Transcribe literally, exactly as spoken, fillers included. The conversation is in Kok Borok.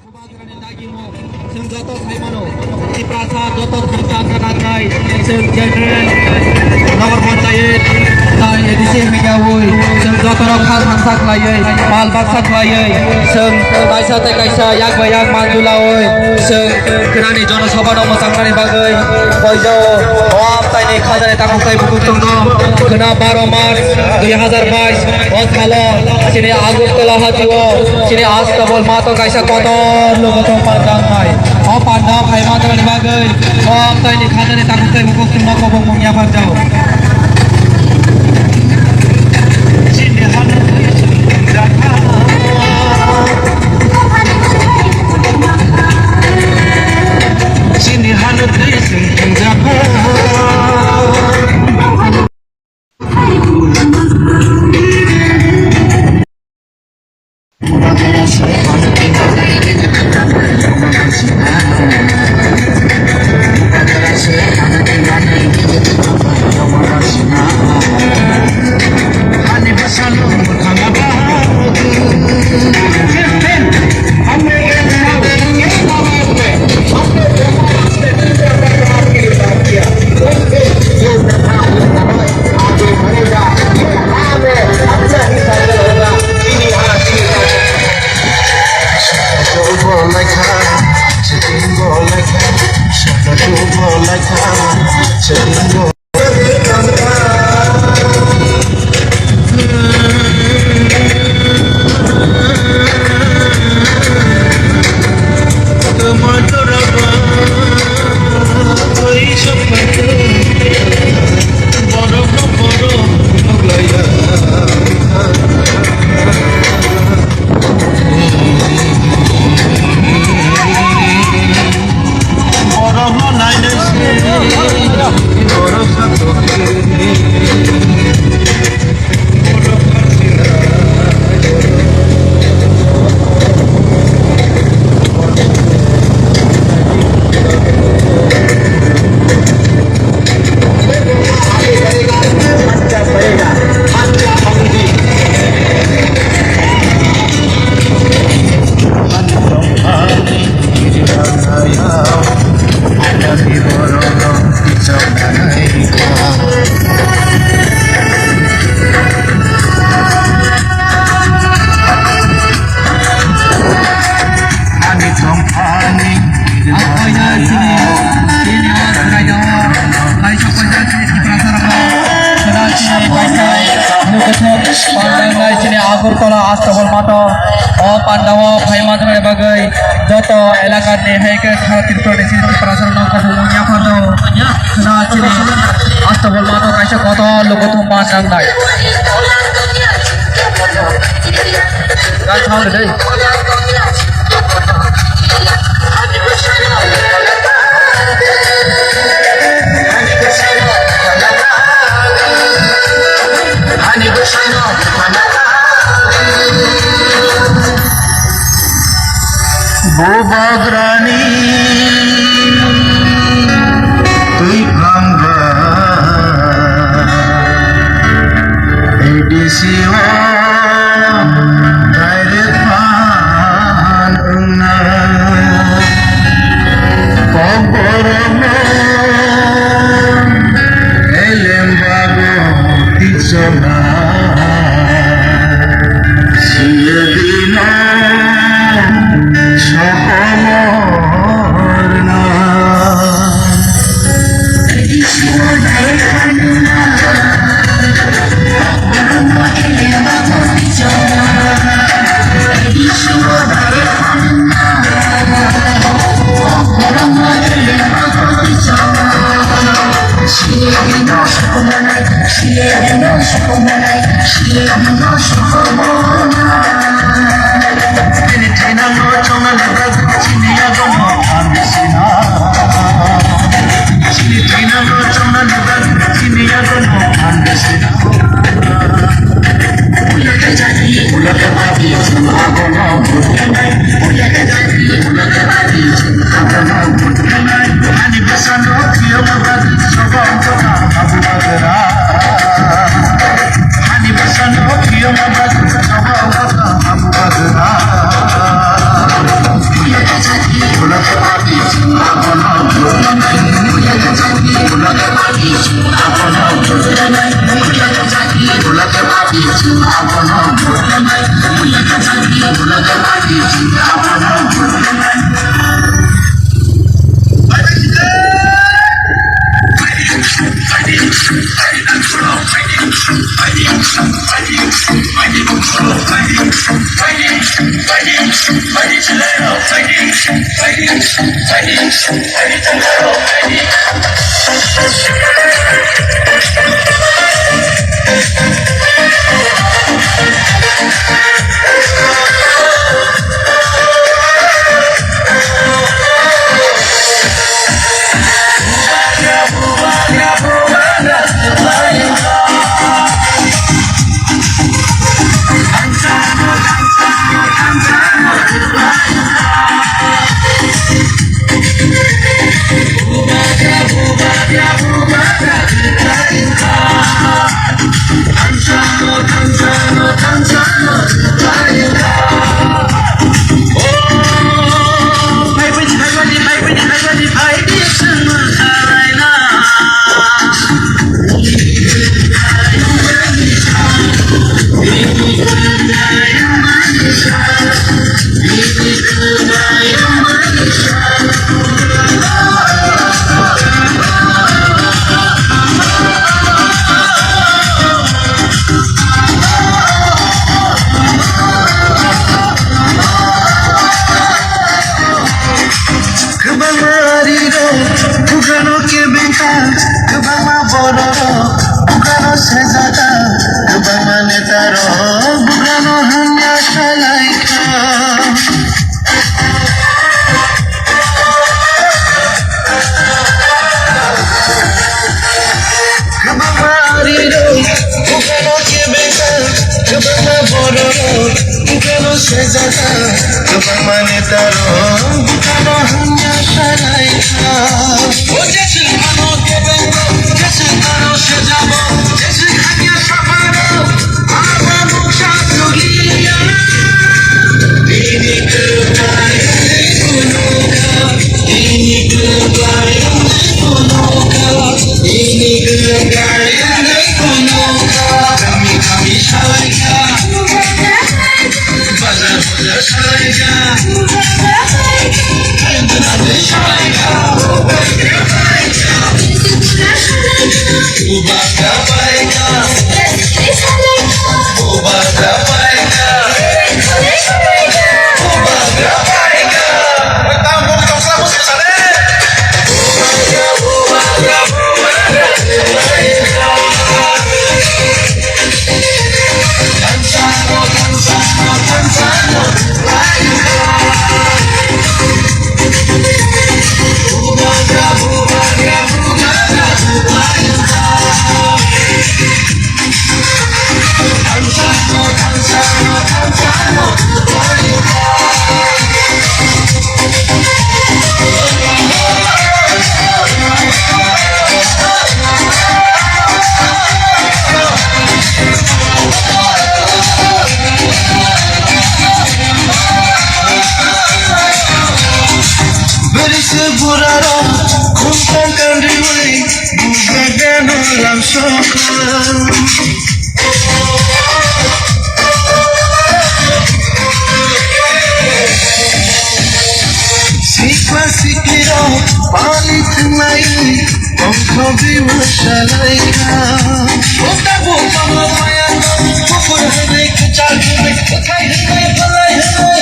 Chwng joto sai mano, Tiprasa joto thangsa gwnangnai, chwng general Nagar Panchayat, tai A D C hwnyaui, chwng joto rok kha thangsa khlaiwi, mal baksa khlaiwi, chwng kaisa tei kaisa yak bai yak manjulaui, chwng gwnani jono sabha no mwchangnani bagwi, koijo, o amtaini khajani takhuk tai bukhuk chwngno, khwna baro March dui hazar bais, o salo, chini Agartala hati o, chini Astabol mato kaisa kotor logo tong panjak nai. O panda phai mantrani bagwi, o amtaini khajani takhuk tai bukhuk chwngno kobong mung yapharjao. Chini hanuk twi chwng thangjakha. Chini hanuk twi chwng thangjakha. Chini Agartala Astabol mato o pandao phai manjani bagwi joto elakani hai khe Tripura ni chini Tiprasa rok nokha bo yapharjao. Khwna chini Astabol mato kaisa kotor logo thum manjaknai. Guys, how today? Bubagrani twi phrangba A D C o direct phan wngna. Kokborokno elembago tichona. Siyadino sokomorna. Chini thainangno chongna nabag, chini yagono phan sina. Chini thainangno chongna nabag, chini yagono phan sina. Ulake jati, ulake badi, chini yagono phan sina. Ulake jati, ulake badi, chini yagono phan sina. Ani bwsano phiyok badi, sobo kota abu bagra. Ani bwsano phiyok badi, sobo kota abu bagra. Kwbangma arirok bugano kebengkha, kwbangma bororok bugano sejakha, kwbangma netarok bugano hamya salaikha. Kwbangma arirok bugano kebengkha, kwbangma bororok bugano sejakha, kwbangma netarok bugano hamya salaikha. O jeswk ano kebengkha, jeswk ano sejabo, jeswk hamya saphano. Berisi buraro khumtang kandriwi bugagano lamsokha. Sikla siklirok pali thwnglai tongthogwi mwsalaikha. Bota bota maya tong, bukur hwnwi kwchar hwnwi, kwthai hwnwi, belai hwnwi,